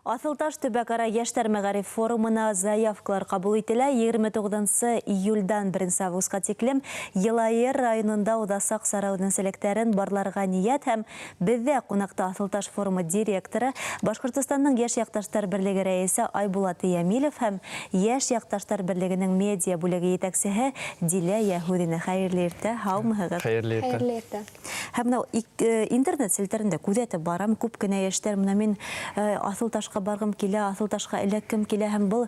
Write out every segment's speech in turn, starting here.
Аҫылташ төбәк-ара йәштәр мәғариф форумына заявкалар ҡабул ителә. 29 июльдан 1 августҡа тиклем Йылайыр районында уҙасаҡ сара үҙенсәлектәрен барларға ниәт һәм беҙҙә ҡунаҡта Аҫылташ форумы директоры, Башҡортостандың Йәш яҡташтар берлеге рәйесе Айбулат Йәмилев һәм Йәш яҡташтар берлегенең медиа бүлеге етәксеһе Дилә Йәһүҙина. Хәйерле иртә, һаумыһығыҙ! Хәйерле иртә. Хәйерле иртә. Һәм мынау интернет селтәрендә күҙәтеп барам, күп кенә йәштәр мына мин Аҫылташҡа барғым килә, Аҫылташҡа эләккем килә һәм был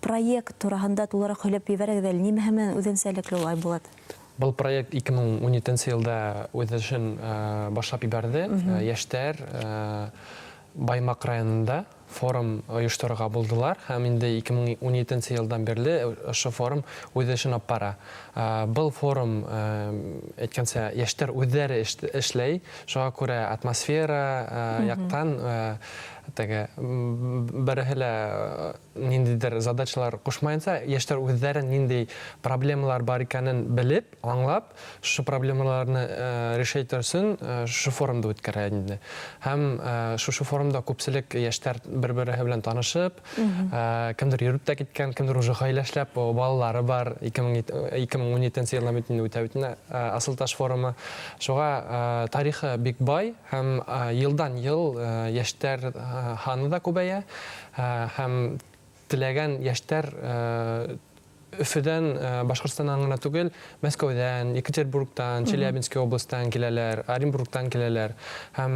проект тураһында тулыраҡ һөйләп ебәрегеҙ әле, нимәһе менән үҙенсәлекле ул, Айбулат? Был проект 2017 йылда үҙ эшен башлап ебәрҙе. Йәштәр Баймаҡ районында форум ойошторорға булдылар һәм инде 2017 нче елдан бирле ошо форум үҙ эшен алып бара. Был форум, әйткәнсә, йәштәр үҙҙәре эшләй, шуға күрә атмосфера яҡтан теге береһе лә ниндидер задачалар ҡушмайынса, йәштәр үҙҙәре ниндәй проблемалар бар икәнен белеп, аңлап, шушы проблемаларны решать өсөн шушы форумды үткәрә инде. Һәм шушы форумда күпселек йәштәр бер-береһе белән танышып, кемдер йөрөп тә киткән, кемдер уже гаилә эшләп, балалары бар. 2017 елдан бит инде үтә бит инде Асылташ форумы. Шуға тарихы бик бай һәм елдан-ел йәштәр һаны да күбәя һәм теләгән йәштәр Өфөдән, Башҡортостандан ғына түгел, Мәскәүҙән, Екатеринбургтан, Челябинский областан киләләр, Оренбургтан киләләр. Һәм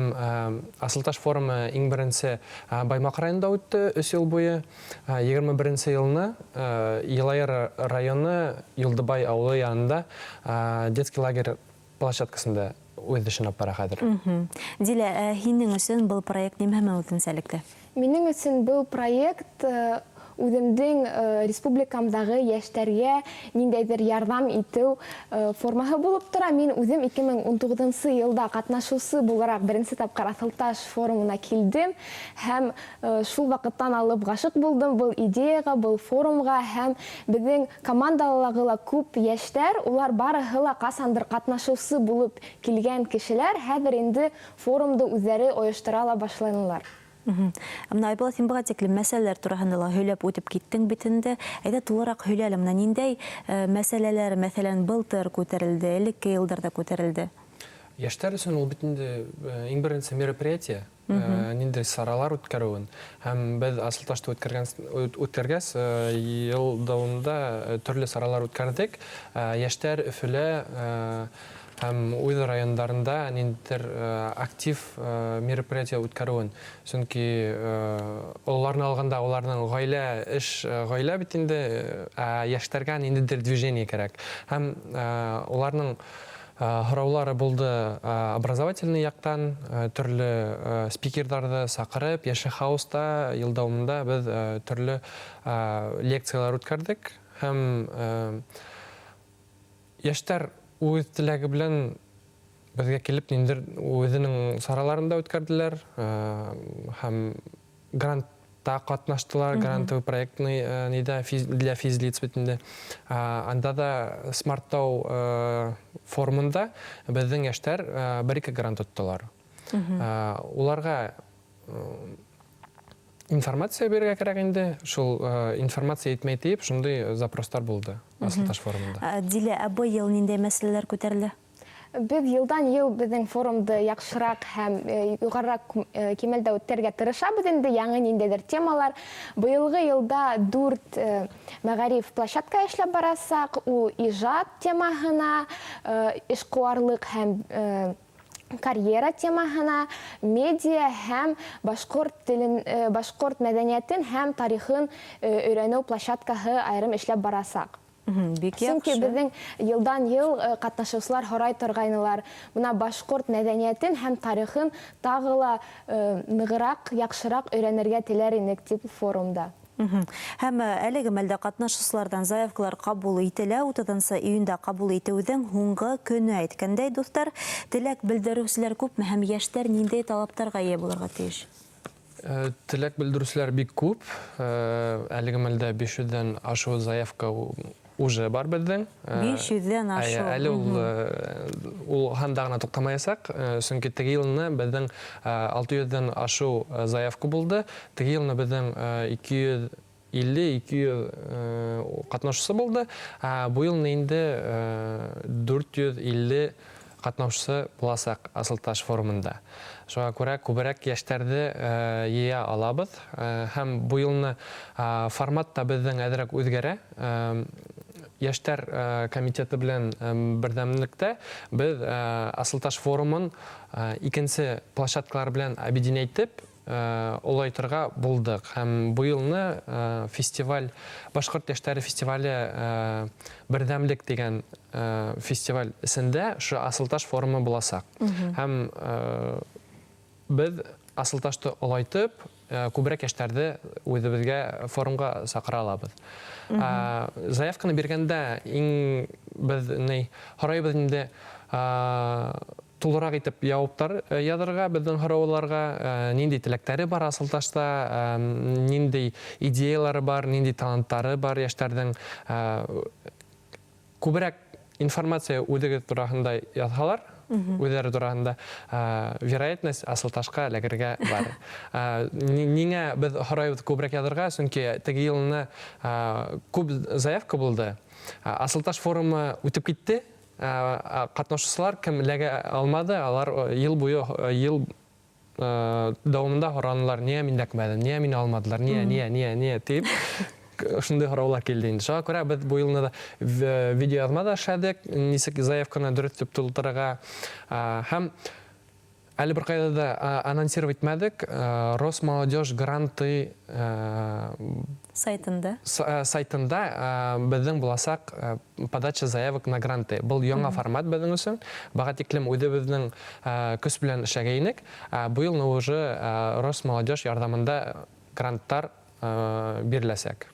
Асылташ форумы иң беренче Баймаҡ районында үтте өс йыл буйы. 21 йылны Йылайыр районы Юлдыбай ауылы янында детский лагерь площадкасында үҙ эшен алып бара хәҙер. Дилә, ә һинең өсөн был проект нимә менән үҙенсәлекле? Минең өсөн был проект үҙемдең республикамдағы йәштәргә ниндәйҙер ярҙам итеү формаһы булып тора. Мин үҙем 2019 йылда ҡатнашыусы булараҡ беренсе тапҡыр Аҫылташ форумына килдем һәм шул ваҡыттан алып ғашиҡ булдым был идеяға, был форумға һәм беҙҙең командалағы ла күп йәштәр, улар барыһы ла ҡасандыр ҡатнашыусы булып килгән кешеләр, хәҙер инде форумды үҙҙәре ойоштора ла башланылар. Ә мына, Айбулат, һин быға тиклем мәсьәләләр тураһында ла һөйләп үтеп киттең бит инде. Әйҙә, тулыраҡ һөйлә әле, мына ниндәй мәсьәләләр, мәҫәлән, былтыр күтәрелде, элекке йылдарҙа күтәрелде? Йәштәр өсөн ул бит инде иң беренсе мероприятие, ниндәй саралар үткәреүен һәм беҙ Асылташты үткәргән үткәргәс йыл дауамында төрлө саралар үткәрҙек. Йәштәр Өфөлә һәм үҙ райондарында ниндидер актив мероприятие үткәреүен. Сөнки ололарны алғанда уларның ғаилә, эш ғаилә бит инде, ә йәштәргә ниндидер движение кәрәк. Һәм уларның һораулары булды образовательный яҡтан, төрлө спикерҙарҙы саҡырып, Йәше хауста йыл дауамында беҙ төрлө лекциялар үткәрҙек һәм йәштәр үҙ теләге белән беҙгә килеп ниндер үҙенең сараларын да үткәрҙеләр һәм грантта ҡатнаштылар, грантовый проектный ниҙә для физлиц бит инде. Анда да Смарттау форумында беҙҙең йәштәр бер-ике грант тоттолар. Уларға информация бирергә кәрәк инде, шул информация етмәй тиеп, шундай запростар булды Асылташ форумында. Дилә, ә быйыл ниндәй мәсьәләләр күтәрелә? Беҙ йылдан-йыл беҙҙең форумды яҡшыраҡ һәм юғарыраҡ кимәлдә үткәрергә тырышабыҙ инде, яңы ниндәйҙер темалар. Быйылғы йылда дүрт мәғариф площадка эшләп барасаҡ. Ул ижад темаһына, эшҡыуарлыҡ һәм карьера темаһына, медиа һәм башҡорт телен, башҡорт мәҙәниәтен һәм тарихын өйрәнеү площадкаһы айырым эшләп барасаҡ. Бик Сөнки яҡшы. Беҙҙең йылдан-йыл ҡатнашыусылар һорай торғайнылар. Бына башҡорт мәҙәниәтен һәм тарихын тағы ла нығыраҡ, яҡшыраҡ өйрәнергә теләр инек тип форумда. Һәм әлеге мәлдә ҡатнашыусыларҙан заявкалар ҡабул ителә. 30 июндә ҡабул итеүҙең һуңғы көнө әйткәндәй, дуҫтар, теләк белдереүселәр күпме һәм йәштәр ниндәй талаптарға эйә булырға тейеш? Теләк белдереүселәр бик күп. Әлеге мәлдә 500-дән ашыу заявка уже бар беҙҙең. 500-дән ашыу. Әле ул ул һанда ғына туҡтамаясаҡ, сөнки теге йылны беҙҙең 600-дән ашыу заявка булды. Теге йылны беҙҙең 250-200 ҡатнашыусы булды. Ә бу йылны инде 450 ҡатнашыусы буласаҡ Асылташ форумында. Шуға күрә күберәк йәштәрҙе йыя алабыҙ. Һәм бу йылны формат та беҙҙең әҙерәк үҙгәрә. Йәштәр комитеты белән берҙәмлектә беҙ Асылташ форумын икенсе площадкалар белән объединять итеп олайтырға булдыҡ. Һәм бу йылны фестиваль, Башҡорт йәштәре фестивале Берҙәмлек тигән фестиваль эсендә ошо Асылташ форумы буласаҡ. Һәм беҙ Асылташты олайтып, күберәк йәштәрҙе үҙебеҙгә форумға саҡыра алабыҙ. Заявканы биргәндә иң беҙ ни һорайбыҙ инде, тулыраҡ итеп яуаптар яҙырға беҙҙең һорауларға, ниндәй теләктәре бар Асылташта, ниндәй идеялары бар, ниндәй таланттары бар йәштәрҙең. Күберәк информация үҙегеҙ тураһында яҙһалар, үҙҙәре тураһында, вероятность Асылташҡа эләгергә бар. Ниңә беҙ һорайбыҙ күберәк яҙырға? Сөнки теге йылны күп заявка булды. Асылташ форумы үтеп китте. Ҡатнашыусылар кем эләгә алмады, алар йыл буйы, йыл дауамында һоранылар, ниңә мин эләкмәнем, ниңә мине алмадылар, ниңә, ниңә, ниңә, ниңә тип шундай һораулар килде инде. Шуға күрә беҙ бу йылны да видеояҙма да эшләдек, нисек заявканы дөрөҫ итеп тултырырға. Һәм әле бер ҡайҙа да анонсировать итмәдек, Росмолодежь гранты сайтында сайтында беҙҙең буласаҡ подача заявок на гранты. Был яңа формат беҙҙең өсөн. Баға тиклем үҙебеҙҙең көс белән эшләгәйнек. Бу йылны уже Росмолодежь ярҙамында гранттар биреләсәк.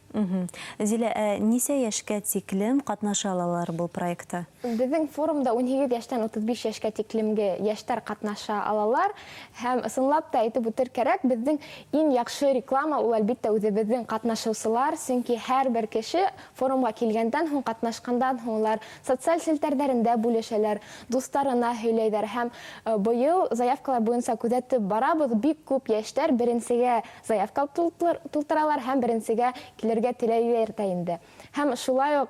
Зилә, ә нисә йәшкә тиклем ҡатнаша алалар был проектта? Беҙҙең форумда 18 йәштән 35 йәшкә тиклемге йәштәр ҡатнаша алалар. Һәм ысынлап та әйтеп үтер кәрәк, беҙҙең иң яҡшы реклама ул, әлбиттә, үҙебеҙҙең ҡатнашыусылар, сөнки һәр бер кеше форумға килгәндән һуң, ҡатнашҡандан һуң улар социаль селтәрҙәрендә бүлешәләр, дуҫтарына һөйләйҙәр. Һәм быйыл заявкалар буйынса күҙәтеп барабыҙ, бик күп йәштәр беренсегә заявка тултыралар һәм беренсегә килергә теләйҙәр ҙә инде. Һәм шулай уҡ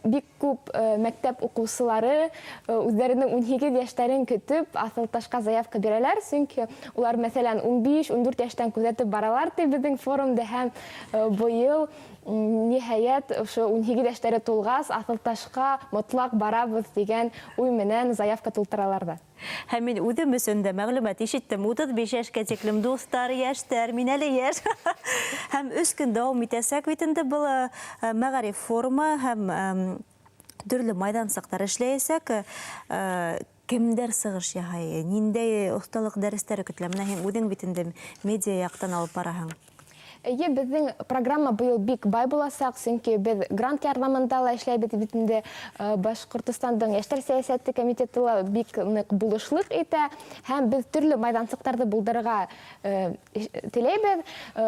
бик күп мәктәп уҡыусылары үҙҙәренең 18 йәштәрен көтөп Аҫылташҡа заявка бирәләр, сөнки улар, мәҫәлән, 15-14 йәштән күҙәтеп баралар ти беҙҙең форумды, һәм быйыл ниһайәт ошо 18 йәштәре тулғас Аҫылташҡа мотлаҡ барабыҙ тигән уй менән заявка тултыралар ҙа. Һәм мин үҙем өсөн дә мәғлүмәт ишеттем. 35 йәшкә тиклем дуҫтар, йәштәр, мин әле йәш. Һәм 3 көн дауам итәсәк бит инде был мәғариф форумы һәм төрлө майҙансыҡтар эшләйәсәк. Кемдәр сығыш яһай, ниндәй оҫталыҡ дәрестәре көтөлә? Менә һин үҙең бит инде медиа яҡтан алып бараһың. Эйе, беҙҙең программа быйыл бик бай буласаҡ, сөнки беҙ грант ярҙамында ла эшләйбеҙ бит инде. Башҡортостандың йәштәр сәйәсәте комитеты ла бик ныҡ булышлыҡ итә, һәм беҙ төрлө майҙансыҡтарҙы булдырырға теләйбеҙ.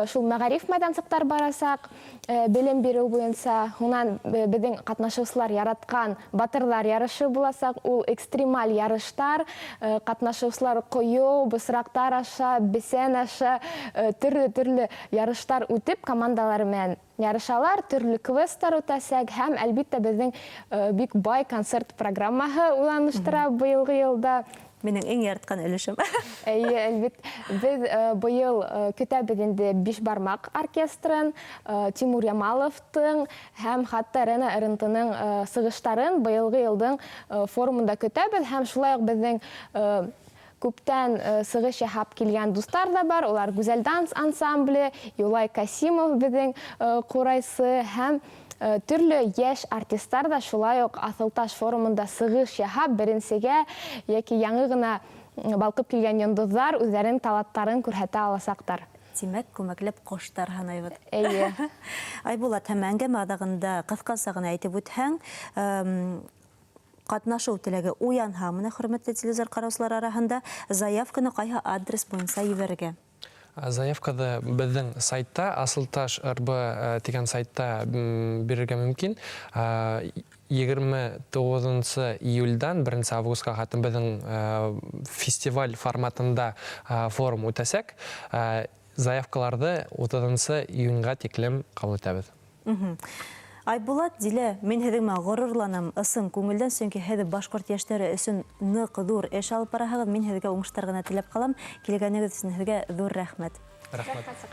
Шул мәғариф майҙансыҡтар барасаҡ, белем биреү буйынса. Һунан беҙҙең ҡатнашыусылар яратҡан батырҙар ярышы буласаҡ, ул экстремаль ярыштар, ҡатнашыусылар ҡойоу, бысраҡтар аша, бесән аша, төрлө-төрлө ярыштар үтеп, командалары менән ярышалар, төрлө квесттар үтәсәк, һәм, әлбиттә, беҙҙең бик бай концерт программаһы уйланыштыра быйылғы йылда. Минең иң яратҡан өлөшөм. Эйе, әлбиттә. Беҙ быйыл көтәбеҙ инде Бишбармаҡ оркестрын, Тимур Ямаловтың һәм хатта Рена РНТ-ның сығыштарын быйылғы йылдың форумында көтәбеҙ, һәм шулай уҡ беҙҙең күптән сығыш яһап килгән дуҫтар ҙа бар. Улар Гүзәл данс ансамбле, Юлай Касимов беҙҙең ҡурайсы, һәм төрлө йәш артистар ҙа шулай уҡ Аҫылташ форумында сығыш яһап, беренсегә йәки яңы ғына балҡып килгән йондоҙҙар үҙҙәренең таланттарын күрһәтә аласаҡтар. Тимәк, күмәкләп ҡоштар һанайбыҙ. Эйе. Айбулат, һәм әңгәмә аҙағында ҡыҫҡаса ғына әйтеп үтһәң, ҡатнашыу теләге уянһа, менә хөрмәтле телевизор ҡараусылар араһында заявканы ҡайһы адрес буйынса ебәрергә? Заявканы беҙҙең сайтта, Асылташ РБ тигән сайтта бирергә мөмкин. 29 июльдән 1 августҡа хәтлем беҙҙең фестиваль форматында форум үтәсәк. Заявкаларҙы 30 июньға тиклем ҡабул итәбеҙ. Айбулат, Дилә, мин һеҙҙең менән ғорурланам ысын күңелдән, сөнки һеҙ башҡорт йәштәре өсөн ныҡ ҙур эш алып бараһығыҙ. Мин һеҙгә уңыштар ғына теләп ҡалам. Килгәнегеҙ өсөн һеҙгә ҙур рәхмәт. Рәхмәт.